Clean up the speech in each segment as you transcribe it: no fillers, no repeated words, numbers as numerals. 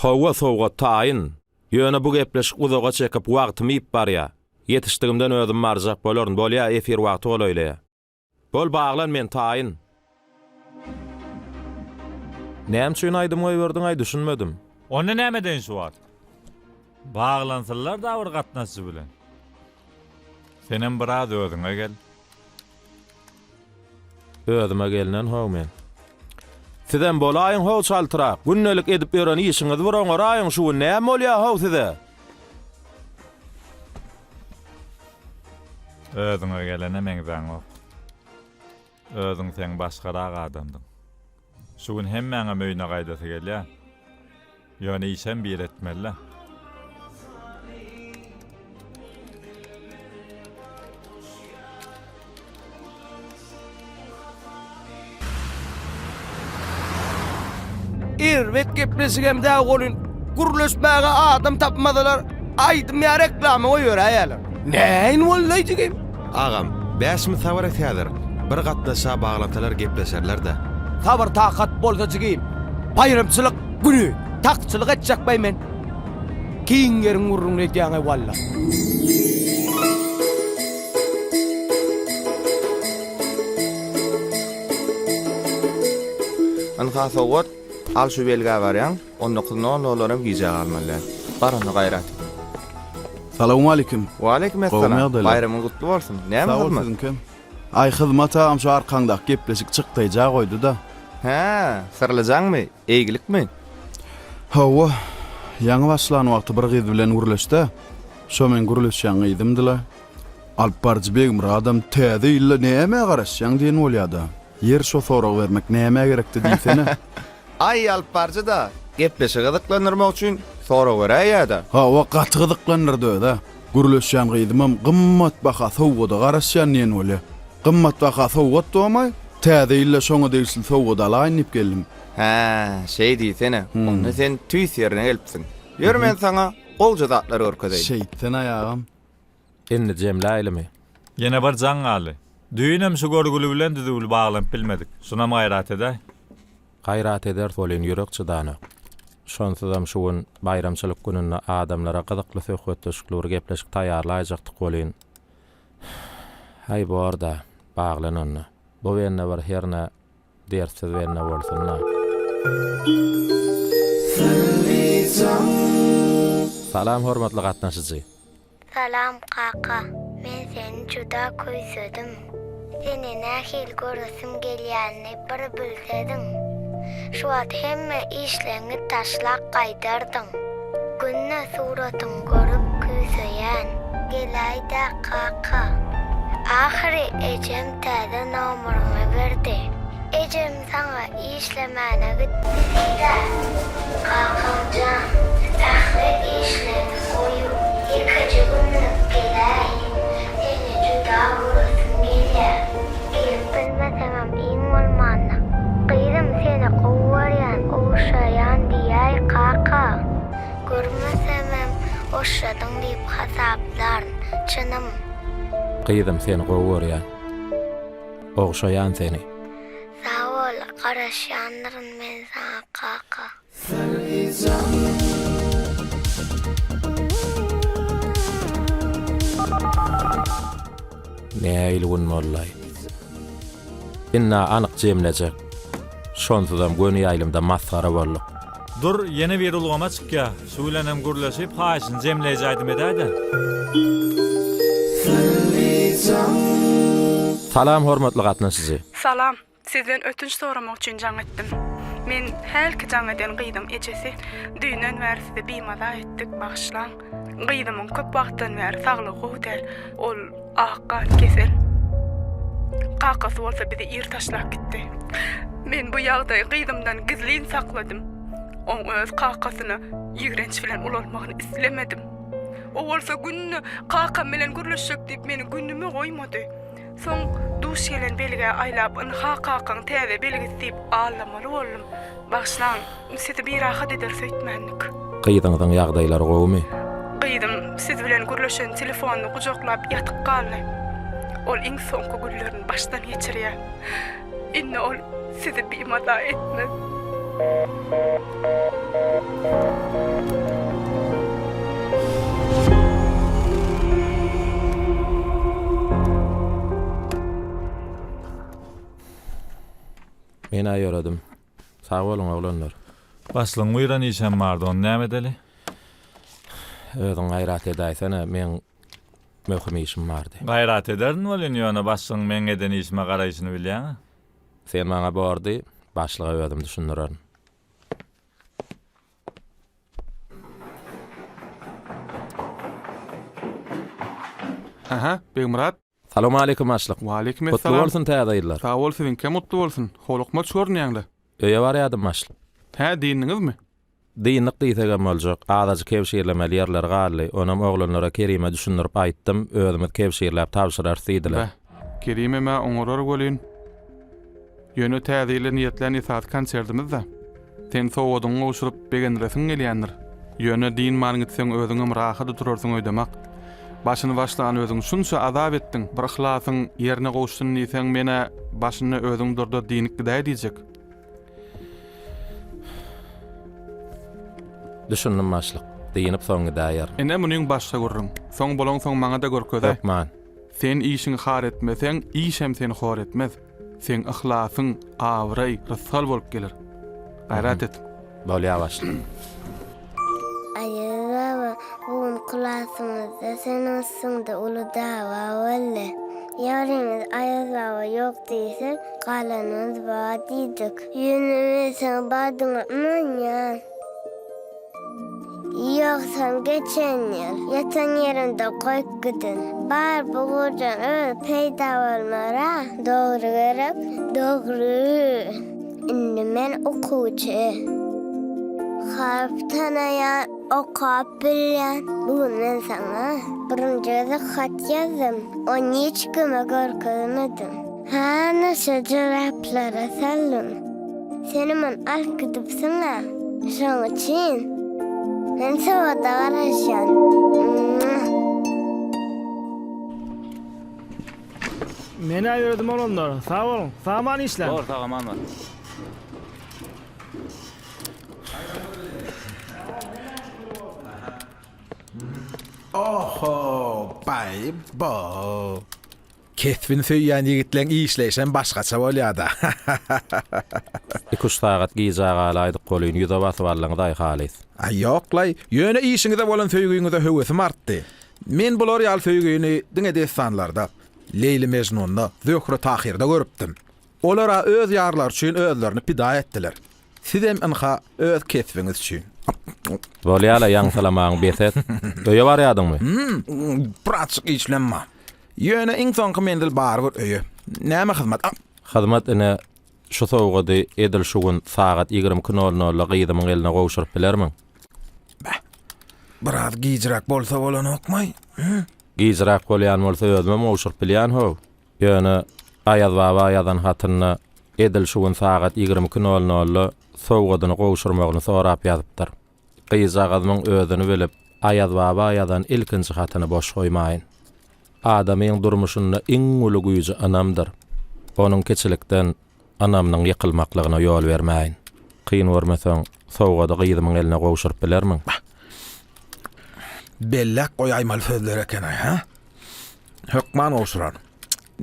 Hawa, sowgat taýyn. Ýöne bu gepleşik uzaga çekip, wagtymy iýip barýa. Ýetişdigimden özüm barjak bolaryn. Bolýa, efir wagty golaýlaýa. Bol, baglan, men taýyn. Näme üçin aýdym goýberdiň-aý, düşünmedim. Onda näme edeýin şu wagt? Baglansynlar-da bir gatnaşyjy bilen. Senem biraz özüňe gel. Özüme gelnen how men. Sizem bolaýyň how çaltrak. Gündelik edip ýören işiňizi bir oňaraýyň şu gün näme bolýa how size? Özüňe gelene meňzäňok. Özüň seň başgarak adamdyň. Şu gün hemmäňem öýüne gaýdasy gelýär. Ýöne işem bir etmeli-dä. Erbet gepleşigem däl welin, gürleşmäge adam tapmadylar, aýdym ýa reklama goýberäýýärler. Näin boldy jigim? Agam, bäşimiz sabyr et häzir. Bir gatnaşa baglansalar gepleşerler-dä. Sabyr-takat bolsa jigim. Baýramçylyk güni takçylyk etjekbaý men. Giň ýeriň gürrüňini edýäň-eý walla. Ynha sowgat, al şu belgä barýaň, on dokuz nol noldanam gijä galmaly däl. Bar onda gaýrat et. Salowmalikim. Waleýkim Gowmy essalam. ýagdaýlar? Baýramyň gutly bolsun. Näme Sag bol hyzmat? siziňkem. Aý hyzmat agam şu arkaňdaky gepleşik çykdaýja goýdy-da. Hä, syrly jaňmy? Eýgilikmi? Hawa, ýaňy başlan wagty bir gyz bilen gürleşdä. Şo meň gürleşýän gyzymdy-la. Alyp baryjy Begmyradam täze ýylda nämä garaşýaň diýen bolýada. Ýeri şo soragy bermek nämä gerekdi diýsene. Aý alyp baryjy-da, gepleşigi gyzyklandyrmak üçin sorag beräýýä-dä. Hawa, gaty gyzyklandyrdy öz-ä. Gürleşýän gyzymam gymmat baha sowgada garaşýan diýen bolýa. Gymmat baha sowgat domaý, täze ýylda şoňa degişli sowgat alaýyn diýip geldim. Hä, şeý diýsene. Onda sen tüýs ýerine gelipsiň. Ýör men saňa gowja zatlar görkezeýin. Şeýtsene agam. Indi jemläýlimi? Ýene bir jaň galdy. Düýnem şu görgüli bilen düzüwli baglanyp bilmedik. Şunam gaýrat edäý. Gaýrat ederis welin ýürek çydanok. Şonsuzam şu gün baýramçylyk gününde adamlara gyzykly söhbetdeşlikli bir gepleşik taýýarlaýjakdyk welin, Häý bor-da, baglan onda. Bu bende bir hernä dertsiz bende bolsun-da. Salam hormatly gatnaşyjy. Salam kaka, men seni juda küýsedim. Seni nähili göresim gelýänini bir bilsediň. Şu wagt hemme işleňi taşlap gaýdardyň. Günde suratyňy görüp küýseýän. Geläý-dä kaka. Ahyry ejem täze nomeryňy berdi. Ejem saňa işlemäne gitdi diýdä. Kakamjan, ähli işleňi goýup, ýekeje günlük geläý. Seni juda göresim gelýä. Gelip bilmeseňem iň bolmanda, Gyzym seni gowy görýän, ogşaýan diýäý kaka. Görmesemem ogşadyň diýip hasaplaryn. Çynym. Gyzym seni gowy görýän. Ogşaýan seni. Sag bol, garaşýandyryn men saňa kaka. Nähili gün bollaý. Indi anyk jemlejek. Şonsuzam göni ýaýlymda masgara bolduk. Dur, ýene biri ulgama çykýa. Şu bilenem gürleşip, haýyşyny jemleýji aýdym edäý-dä. Salam hormatly gatnaşyjy. Salam. Sizden ötünç soramak üçin jaň etdim. Men hälki jaň eden gyzyň ejesi. Düýnden bäri sizi bimaza etdik, bagyşlaň. Gyzymyň köp wagtdan bäri saglygy gowy däl. Ol ak gan kesel. Kakasy bolsa bizi ir taşlap gitdi. Men bu ýagdaýy gyzymdan gizlin sakladym. Oň öz kakasyna ýigrenç bilen ulalmagyny islemedim. O bolsa günde kakam bilen gürleşjek diýip meni günüme goýmady. Soň duş gelen belgä aýlap ynha kakaň täze belgisi diýip aldamaly boldum. Bagyşlaň, sizi birahat ederis öýtmändik. Gyzyňyzyň ýagdaýlary gowumy? Gyzym siz bilen gürleşen telefonyny gujaklap ýatyp galdy. Ol iň soňky günlerini başdan geçirýär. Indi ol sizi bimaza etmez. Sag boluň, oglanlar. Başlygyň buýran işem bardy, ony näme edeli? Özüň gaýrat edäýsene, meň möhüm işim bardy. Gaýrat ederin welin, ýöne başlygyň meň eden işime garaýşyny bilýäň-ä. Sen maňa bordy, başlyga özüm düşündirerin. Aha, Begmyrat. Salowmaleýkim başlyk. Waleýkim Gutly essalam. bolsun täze ýyllar. Sag bol siziňkem gutly bolsun. Howlukmaç görünýäňle. Öýe barýadym başlyk. Hä, dyndyňyzmy? Dyndyk diýsegem boljak. Azajyk kebşirlemeli ýerleri galdy. Onam oglanlara Kerime düşündirip aýtdym, özümiz kebşirläp tabşyrarys diýdiler. Beh, Kerimem-ä oňarar welin. Ýöne Täze ýyla niýetlän esasy konsertimiz-dä. Sen sowgadyňy gowşuryp, begendiresiň gelýändir. Ýöne dynman gitseň özüňem rahat oturarsyň öýdemak. Başyny başlan özüň şunça azap etdiň, bir yhlasyň ýerine gowuşsyn diýseň men-ä başynda özüň durda dynyp gidäý diýjek. Düşündim başlyk. Dynyp soň gidäýerin. Ine munyň başga gürrüň. Soň bolaňsoň maňa-da görkezäý. Hökman. Sen işiňi har etmeseň, işem seni hor etmez. Seň yhlasyň, abraý, rysgal bolup geler. Gaýrat et. Bolýa başlyk. Aýaz baba, bu gün klasymyzda seniň üstüňde uly dawa boldy. Ýarymyz Aýaz baba ýok diýsek, galanymyz bar diýdik. Ýöne men seň badyňa ynanýan. Ýogsam geçen ýyl ýatan ýerimde goýup giden. Bar bu gurjagyň özi peýda bolmar-a. Dogry gerek? Dogry. Indi men okuwçy. Harp tanaýan, okap bilýän. Bu gün men saňa birinji gezek hat ýazdym. Ony hiç kime görkezmedim. Hany şu joraplara saldym. Senem ony alyp gidipsiň-ä. Şoň üçin men sowgada garaşýan. Men-ä ýöredim oglanlar. Sag boluň. Sag-aman işläň. Bor, sag-aman bar. Oho, baý bo. Kesbini söýýän ýigitleň işleýşem başgaça bolýada. Iküç sagat gijä galaýdyk welin ýüze basyp aldyňyzaý halys. Aý ýoklaý, ýöne işiňize bolan söýgiňize höwesim artdy. Men bular ýaly söýgini diňe dessanlarda, Leýli-Mejnunda, Zöhre-Tahyrda görüpdim. Olar-a öz ýarlary üçin özlerini pida etdiler. Sizem ynha öz kesbiňiz üçin. Bolýa-la ýaňsylamaňy bes et. Öýe barýadyňmy? Hum, birazjyk işlem bar. Ýöne iň soňky menzil barybir öýe. Näme hyzmat? Hyzmat ine, şu sowgady edil şu gün sagat 22 nol nolda gyzymyň eline gowşuryp bilermiň? Beh, biraz gijräk bolsa bolanokmaý? Gijräk bolýan bolsa özümem gowşuryp bilýän how. Ýöne Aýaz baba ýazan hatynda edil şu gün sagat 22 nol nolda sowgadyny gowşurmagyny sorap ýazypdyr. Gyzjagazymyň özüni bilip, Aýaz baba ýazan ilkinji hatyny boş goýmaýyn. Adamyň durmuşynda iň uly güýji ynamdyr. Onuň kiçilikden ynamynyň ýykylmaklygyna ýol bermäýin. Kyn görmeseň, sowgady gyzymyň eline gowşuryp bilermiň? Belläp goýaýmaly sözler eken-aý, hä? Hökman gowşuraryn.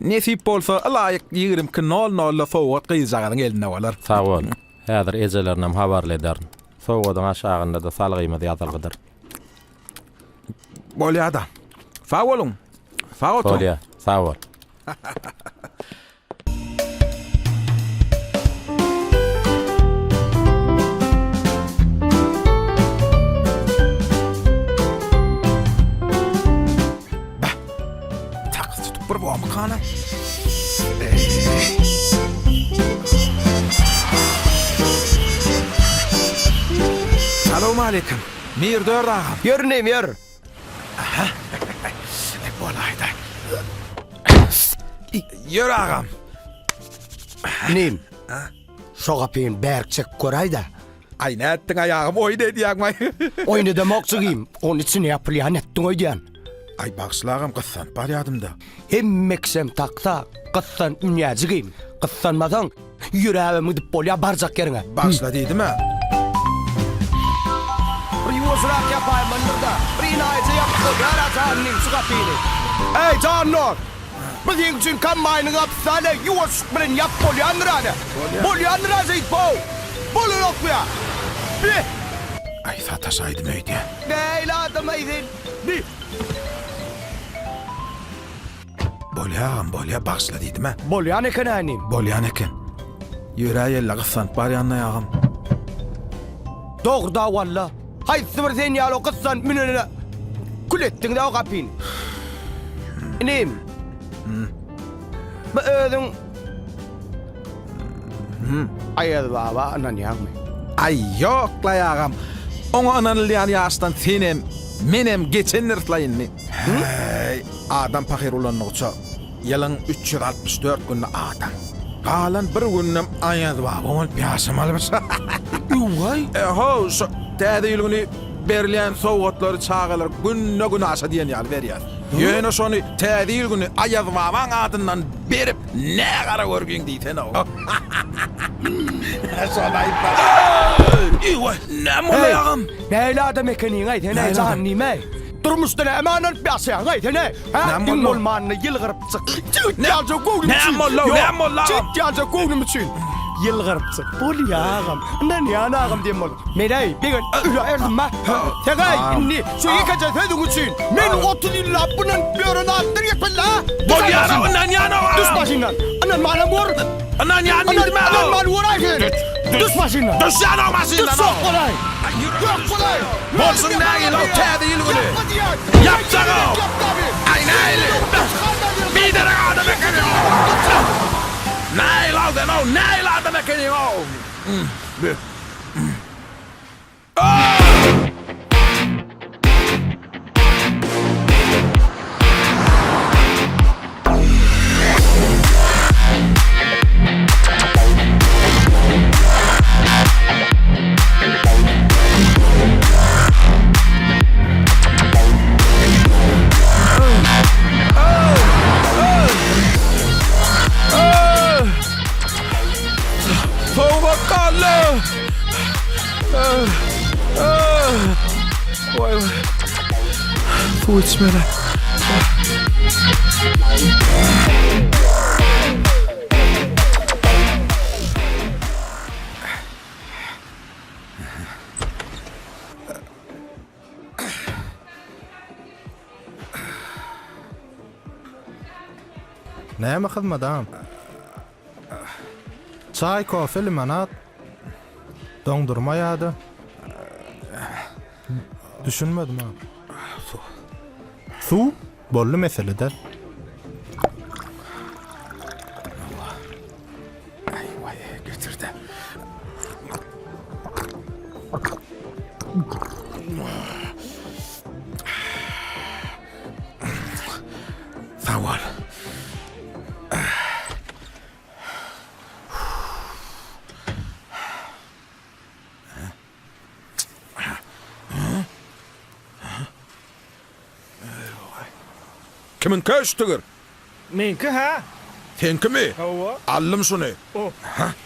Nesip bolsa, ylaýyk 22 nol nolda sowgat gyzjagazyň elinde bolar. Sag bol. Häzir ejelerinem habarly ederin. Sowgadyň aşagynda-da salgymyz ýazylgydyr. Bolýa-da. Sag boluň. Sag oturyň. Bolýa. Sag bol. Beh. Taksy tutup bir bormykana? Salowmaleýkim. Mirdört agam. Ýör inim, ýör. Aha. Bolaýda. Ýör agam. Inim. Şo gapyny bärk çekip göräý-dä. Aý nätdiň aýagym oýun edýäňmi? Oýun edemok jigim. Ony içine ýapylýan etdiň öýdýän. Aý bagyşla agam gyssanyp barýadym-da. Hemme kişem taksa gyssan ünýä jigim. Gyssanmasaň Ýöräbem gidip bolýar barjak ýeriňe. Bagyşla diýdim-ä. Bir ýuwaşrak ýapaýmandyr-da, bir enaýyja ýapyp bolýar-a janynym şu gapyny. Eý, jan dost! Bu seň üçin kombaýnyň gapysy däl-e, ýuwaşlyk bilen ýapyp bolýandyr-a-da. Bolýandyr-a şeýdip-ow! Bolanok bu ýa. Bi. Aý sataşaýdym öýdýän. Nähili adam-aý sen? Bi. Bolýa agam, bolýa, bagyşla diýdim-ä. Bolýan eken-ä inim. Bolýan eken. Ýöräýeli-le, gyssanyp barýan-da agam. Dogry-da walla. Haýsy bir sen ýaly o gyssanyp münenine kül etdiň-dä o gapyny. Inim. Bu özüň Aýaz baba ynanýaňmy? Aý, ýok-laý agam. Oňa ynanylýan ýaşdan senem, menem geçendiris-laý indi. Häý, adam pahyr ulandygyça, ýylyň 364 günde adam. Galan bir gününem Aýaz baba bolup ýaşamalymyş. Öwaý! Ho, şo Täze ýyl güni berilýän sowgatlary çagalar günde-günaşa diýen ýaly berýär. Ýöne şony Täze ýyl güni Aýaz babaň adyndan berip, nä gara görgiň diýsene-ow. Şony aýyp Eý, näme boldy agam? Nähili adam ekeniň-aý sen-aý, jan diýme-äý. Durmuşda näme ynanyp ýaşaýaň-aý sen-aý? Hä? Iň bolmanda ýylgyryp çyk. Çigit ýalyja göwnüm üçin. Näme boldy, näme boldy agam? Çigit ýalyja göwnüm üçin. Ýylgyryp çyk. Bolýa agam. Ynanýan agam diýen bol. Men-äý, begen, öýerdim-ä. Sen-äý, indi şu ýekeje sözüň üçin men 30 ýyllap ynanyp ýören atdan gepildi-ä. Bolýar-a, ynanýan agam. Düş başyndan. Ynanmanam gör. Ynanýan diýdim-ä. Ynanman gör-aý sen. Düş başyndan. Düşýän-ow maşyndan. Düş sok bolaý. Ýok bolaý. Bolsun nägile-ow täze ýyl güni. Ýapjag-ow. Aý nähili. Biderek adam ekeniň-ow. Nähili-ow sen-ow, nähili adam ekeniň-ow. Sowgat galdy. Waý waý. Suw içmeli. Näme hyzmat agam? Çaý, kofe, limonad, doňdurma ýa-da Düşünmedim agam. Suw. Suw? Boldy mesele däl. Aý, waý, getirdi. Sag bol. Kimiňki şu tigir? Meňki hä? Seňkimi? Hawa. Aldym şuny.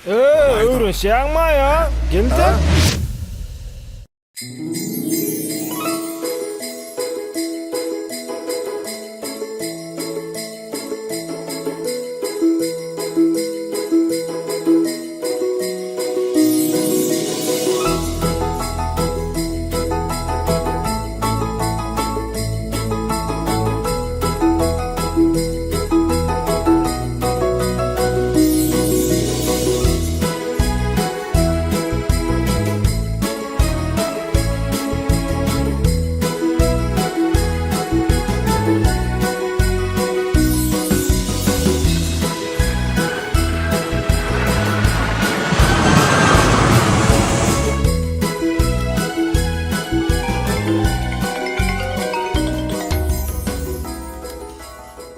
Öö, öwrenişýäňmi aýa? Gel sen.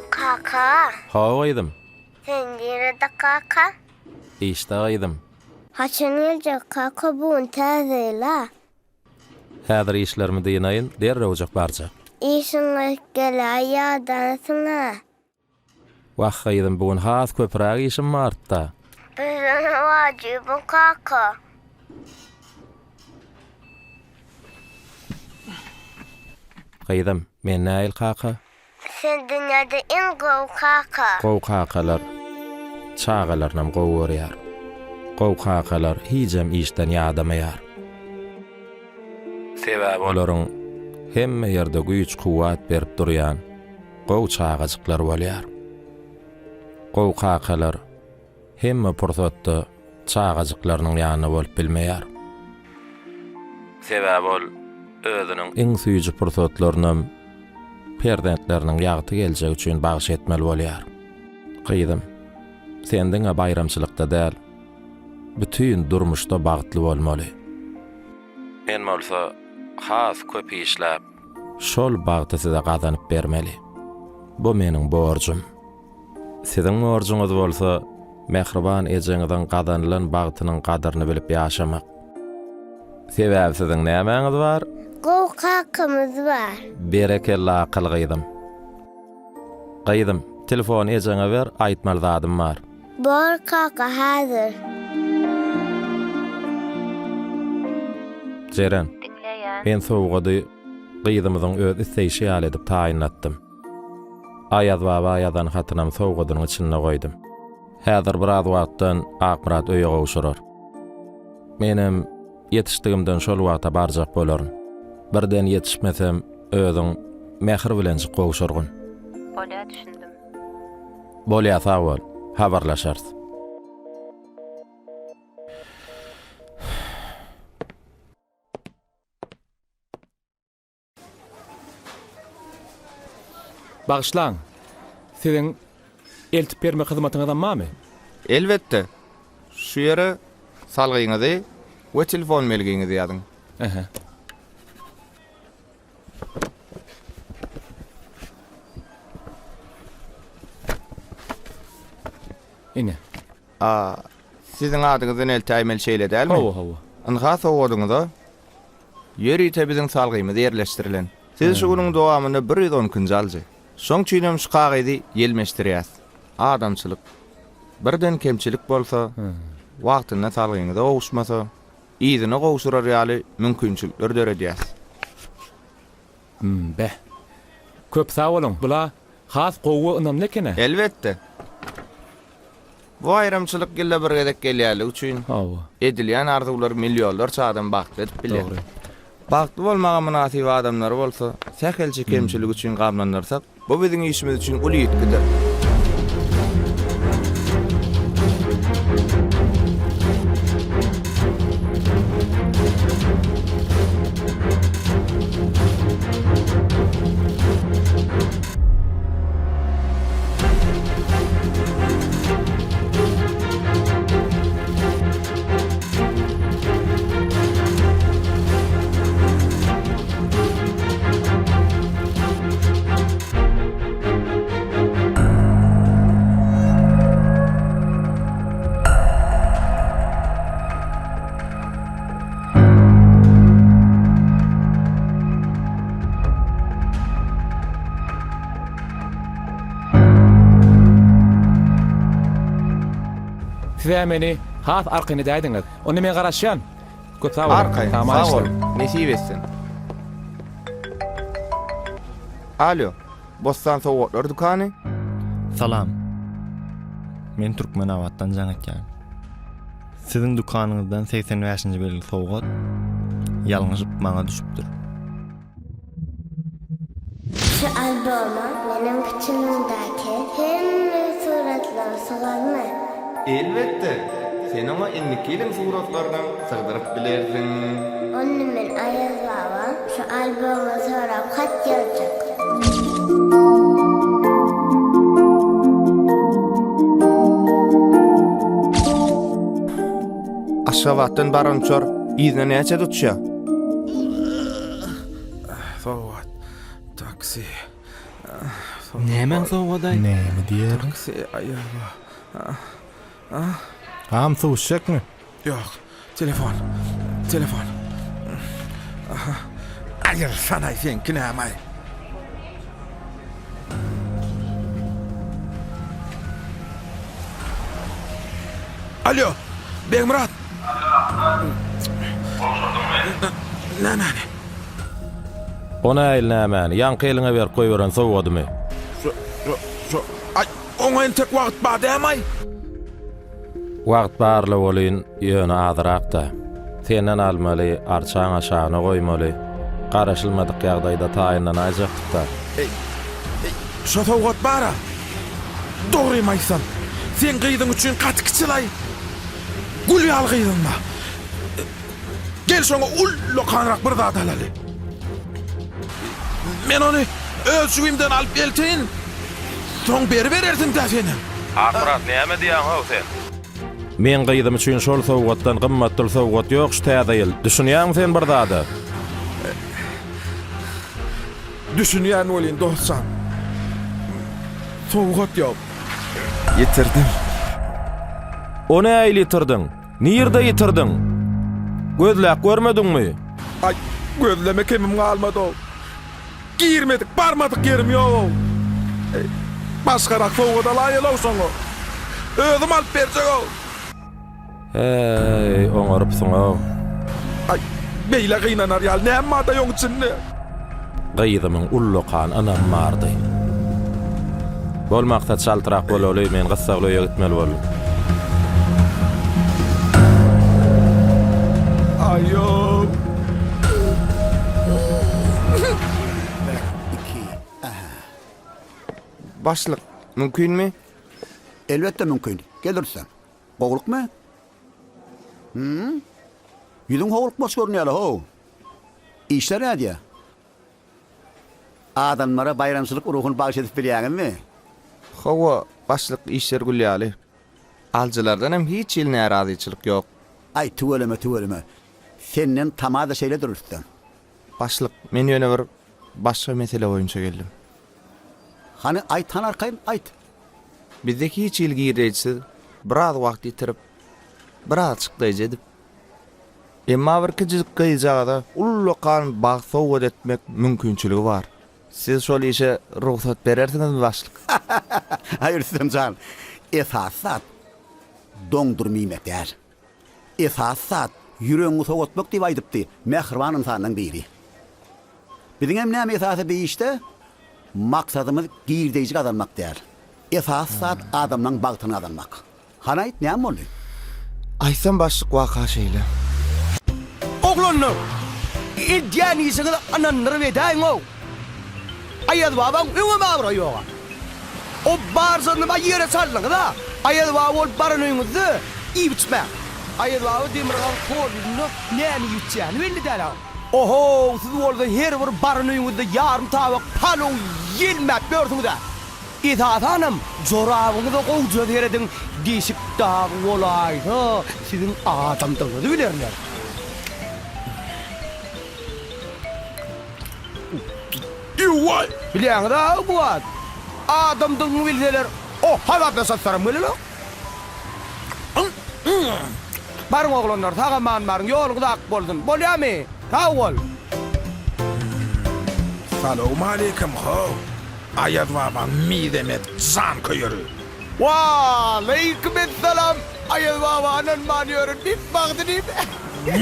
Kaka. Hawa gyzym. Sen nirede kaka? Işde gyzym. Haçan geljek kaka bu gün täze ýyl-a. Häzir işlerimi dynaýyn, derrewjek barjak. Işiňi geläý ýadansyň-a. Wah gyzym bu gün has köpräk işim bardy-da. Bizden wajybyň kaka. Gyzym, men näil kaka? Sen dünýäde iň gowy kaka. Gowy kakalar çagalarynam gowy görýär. Gowy kakalar hijem işden ýadamaýar. Sebäbi olaryň hemme ýerde güýç-kuwwat berip durýan gowy çagajyklary bolýar. Gowy kakalar hemme pursatda çagajyklarynyň ýanynda bolup bilmeýär. Sebäbi ol özüniň iň süýji pursatlarynam perzentleriniň ýagty geljegi üçin bagyş etmeli bolýar. Gyzym, sen diňe baýramçylykda däl, bütin durmuşda bagtly bolmaly. Men bolsa has köp işläp, şol bagty size gazanyp bermeli. Bu meniň borjum. Siziň borjuňyz bolsa, mähriban ejeňiziň gazanylan bagtynyň gadyryny bilip ýaşamak. Sebäbi siziň nämäňiz bar? Gowy kakamyz bar. Berekella akyl gyzym. Gyzym, telefony ejeňe ber, aýtmaly zadym bar. Bor kaka häzir. Jeren. Diňleýän. Men sowgady gyzymyzyň öz isleýşi ýaly edip taýynlatdym. Aýazbaba ýazan hatynam sowgadynyň içinde goýdum. Häzir biraz wagtdan Akmyrat öýe gowşurar. Menem ýetişdigimden şol wagta barjak bolaryn. Birden ýetişmesem, özüň mähir bilenjik gowşurgyn. Bolýa düşündim. Bolýa sag bol. Habarlaşarys. Bagyşlaň, siziň eltip bermek hyzmatyňyzam barmy? Elbetde. Şu ýere salgyňyzy we telefon belgiňizi ýazyň. Ähä. Ine. A, siziň adyňyzdan eltäýmeli şeýle dälmi? Hawa, hawa. Ynha sowgadyňyza Ýörite biziň salgymyz ýerleşdirilen. Siz şu günüň dowamynda 112-nji alyjy. Şoň üçinem şu kagyzy ýelmeşdirýäs. Adamçylyk. Birden kemçilik bolsa, wagtynda salgyňyza gowuşmasa, yzyna gowşurar ýaly mümkinçilikler döredýäs. Beh. Köp sag boluň. Bula has gowy we ynamly eken-ä. Elbetde. Bu baýramçylyk ýylda bir gezek gelýänligi üçin, edilýän arzuwlar millionlarça adamy bagtly edip bilýär. Dogry. Bagtly bolmaga mynasyp adamlary bolsa, sähelçe kemçilik üçin gamlandyrsak, bu biziň işimiz üçin uly ýitgidir. Siz-ä meni has arkaýyn edäýdiňiz. Onda men garaşýan. Köp sag boluň. Arkaýyn, sag bol. Nesip etsin. Alýo, Bossan sowgatlar dükany? Salam. Men Türkmenabatdan jaň etýän. Siziň dükanyňyzdan 85-nji belgili sowgat ýalňyşyp maňa düşüpdir. Şu alboma meniň kiçiligimdäki hemme suratlary sygarmy? Elbetde, sen oňa indiki ýylyň suratlarynam sygdyryp bilersiň. Onda men Aýaz baba şu albomy sorap hat ýazjak. Aşgabatdan baran uçar yzyna näçede uçýar? Sowgat. Taksi. Nämäň sowgadaý? Näme diýer? Taksi aýaga. Agam suw içjekmi? Ýok. Telefon. Telefon. Aýyrsanaý seňki nämaý? Alýo, Begmyrat. Gowşurdyňmy? Nämäni? O nähili nämäni? Ýaňky eliňe berip goýberen sowgadymy? Şo, şo, şo. Aý, oňa entek wagt bar dämaý? Wagt barla welin, ýöne azyrak-da. Senden almaly, arçaň aşagyna goýmaly. Garaşylmadyk ýagdaýda taýynlanaýjakdyk-da. Eý, eý, şo sowgat bar-a. Dogrymy aýtsam, seň gyzyň üçin gaty kiçilaý. Gül ýaly gyzyň bar. Gel şoňa ullakanrak bir zat alaly. Men ony öz jübimden alyp elteýin. Soň beriberersiň-dä senem. Akmyrat, näme diýýäň-how sen? Meň gyzym üçin şol sowgatdan gymmatly sowgat ýok şu täze ýyl. Düşünýäňmi sen bir zada? Düşünýän welin dost jan. Sowgat ýok. Ýitirdim. O nähili ýitirdiň? Nirde ýitirdiň? Gözläp görmediňmi? Aý, gözleme kemim galmady-ow. Girmedik, barmadyk ýerim ýog-ow. Başgarak sowgat alaýaly-ow şoňa. Özüm alyp berjek-ow. Heý, oňarypsyň-ow. Aý, beýle gynanar ýaly näme bar-da oň içinde? Gyzymyň ullakan ynamy bardy. Bol Maksat çaltrak bolaly, men gyssagly öýe gitmeli boldum. Aýow. Başlyk, mümkinmi? Elbetde mümkin. Gel Rüstem. Gowulykmy? Hü? Ýüzüň howlukmaç görünýär-le, how. Işler nädýär? Adamlara baýramçylyk ruhuny bagyş edip bilýäňizmi? Hawa, başlyk işler gül ýaly. Alyjylardan hem hiç hili närazyçylyk ýok. Aý, tüweleme, tüweleme. Senden tama-da şeýledir, Rüstem. Başlyk, men ýöne bir başga mesele boýunça geldim. Hany, aýt, hany arkaýyn, aýt. Bizde hiç hili girdeýjisiz, biraz wagt ýitirip, biraz çykdaýjy edip, emma bir kiçijik gyzjagaza ullakan bagt sowgat etmek mümkinçiligi bar. Siz şol işe rugsat berersiňizmi, başlyk? Aý, Rüstem jan, esasy zat doňduryp iýmek däl. Esasy zat ýüregiňi sowatmak diýip aýdypdy mähriban ynsanlaň biri. Biziňem näme esasy bi işde maksadymyz girdeýji gazanmak däl. Esasy zat adamlaň bagtyny gazanmak. Hany aýt näme boldy? Aýtsam başlyk waka şeýle. Oglanlar! Edýän işiňizi ynandyryp edäýiň-ow! Aýaz babaň öňem abraýy ýog-a. O barjanyny ba ýere saldyňyz-a. Aýaz baba bolup baran öýüňizde iýip-içmäň. Aýaz baba demirgazyk polýusynda näme iýip-içýäni belli däl-a. Ohow, siz bolsa her bir baran öýüňizde ýarym tabak palow ýelmäp ýörsüňiz-ä. Esasanam, jorabyňyza gowuja serediň, deşik dagy bolaýsa, siziň adamdygyňyzy bilerler. Ýuwaý! Bilýäňiz-ä bu wagt adamdygyňy bilseler, o hasaplaşaslaram gelenok. Baryň oglanlar, sag-aman baryň, ýoluňyz ak bolsun. Bolýamy? Sag bol! Salowmaleýkim, how! Aýaz babaň mizemez janköýeri. Waleýkimessalam! Aýaz baba ynanman ýörün, betbagty diýip.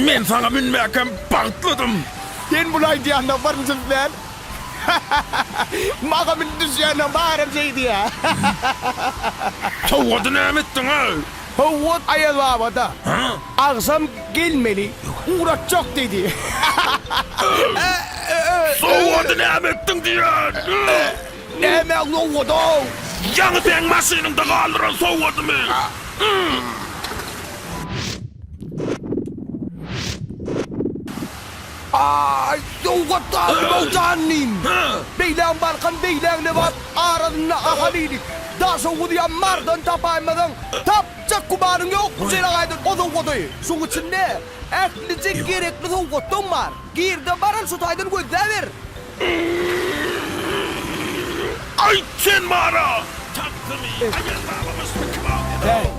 Men saňa münmäkäm bagtlydym. Sen muny aýdýanda birinjisi däl. Maňa münüp düşýänleň baram şeý diýýär. Sowgady näme etdiň-eý? Sowgat Aýaz babada. Agşam gelmeli, ugratjak diýdi. Sowgady näme etdiň diýýän? Näme sowgady-ow? Ýaňy seň maşynyňda galdyran sowgadymy? Aý, sowgat galdymow janlym! Beýläň Balkan, beýläň Lebap, arasynda Ahal ili. Daşoguz ýa Mardan tapaýmasaň, tapjak gümanyň ýok bu jelegaýdan o sowgady. Şuň içinde ählije gerekli sowgatlaň bar. Gir-de baral şu taýdan gözläber. Aýt sen mara! Tapdymy? Aýaz babamyzmy kim aldy?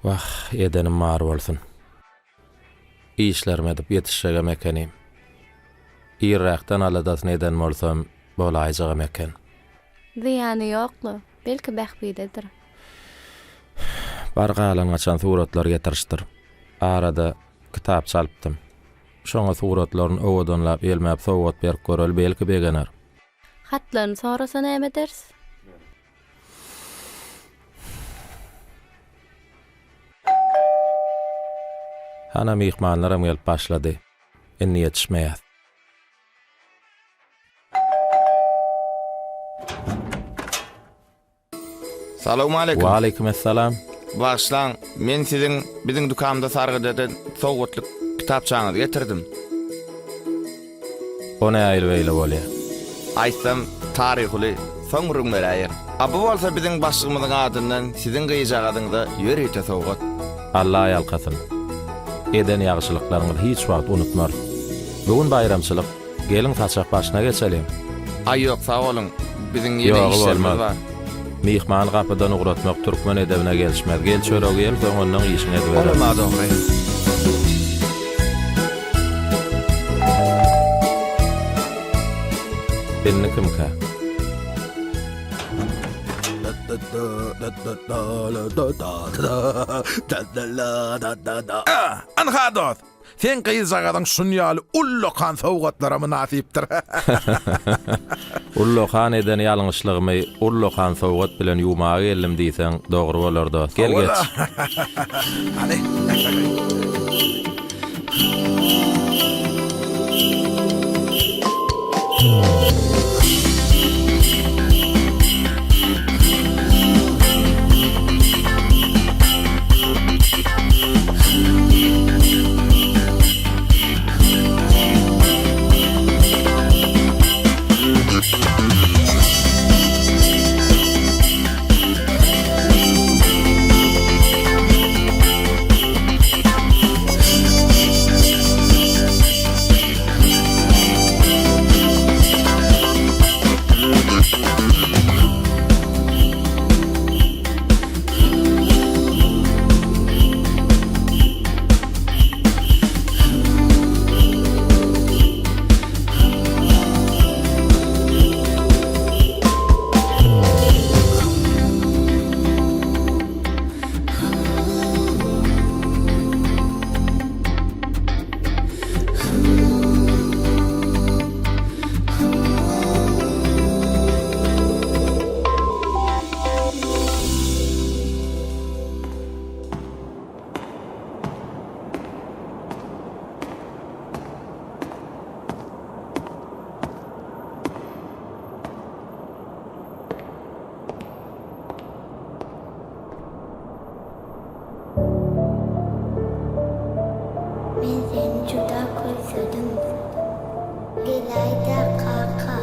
Wah, edenim bar bolsun. Işlerimi edip ýetişjegem ekenim. Irräkden aladasyny eden bolsam, bolaýjagam eken. Zyýany ýok-la, belki bähbidedir. Bar galan-gaçan suratlary getirişdir. Arada kitapça alypdym. Şoňa suratlaryny owadanlap ýelmäp sowgat berip göreli belki begener. Hatlaryny sorasa näme ederis? Hana myhmanlaram gelip başlady. Indi ýetişmeýäs. Salowmaleýkim. Waleýkim essalam. Bagyşlaň, men siziň biziň dükanymyza sargyt eden sowgatlyk kitapçaňyzy getirdim. O nähili beýle bolýa? Aýtsam, taryhy uly, soň gürrüň beräýerin. A bu bolsa biziň başlygymyzyň adyndan siziň gyzjagazyňyza ýörite sowgat. Alla ýalkasyn. Eden ýagşylyklaryňyzy hiç wagt unutmarys. Bu gün baýramçylyk. Geliň saçak başyna geçeliň. Aý ýok sag boluň, biziň ýene Ýogy işlerimiz bolmaz. bar. Myhmany gapydan ugratmak türkmen edebine gelişmez. Gel çöregi iýeli soň ondan işiňi edibereris. Olam-a dogry. Indi kimkä? Ynha dost, Seň gyzjagazyň şun ýaly ullakan sowgatlara mynasypdyr. Ullakan eden ýalňyşlygymy ullakan sowgat bilen ýuwmaga geldim diýseň dogry bolar dost. Gel geç. Hany. Men seni juda küýsedim. Geläý-dä, kaka.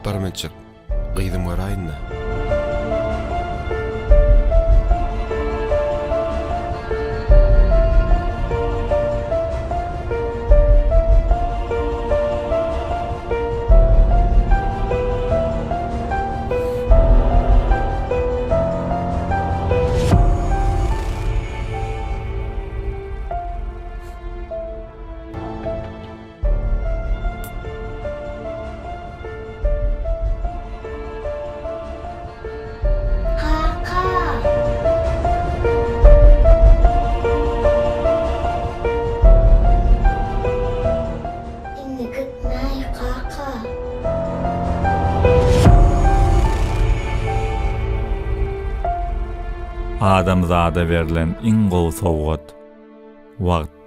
Bir minutjyk, gyzym göräýin-dä. Kaka! Indi gitmäý, kaka. Adamzada berlen iň gowy sowgat, wagtdyr.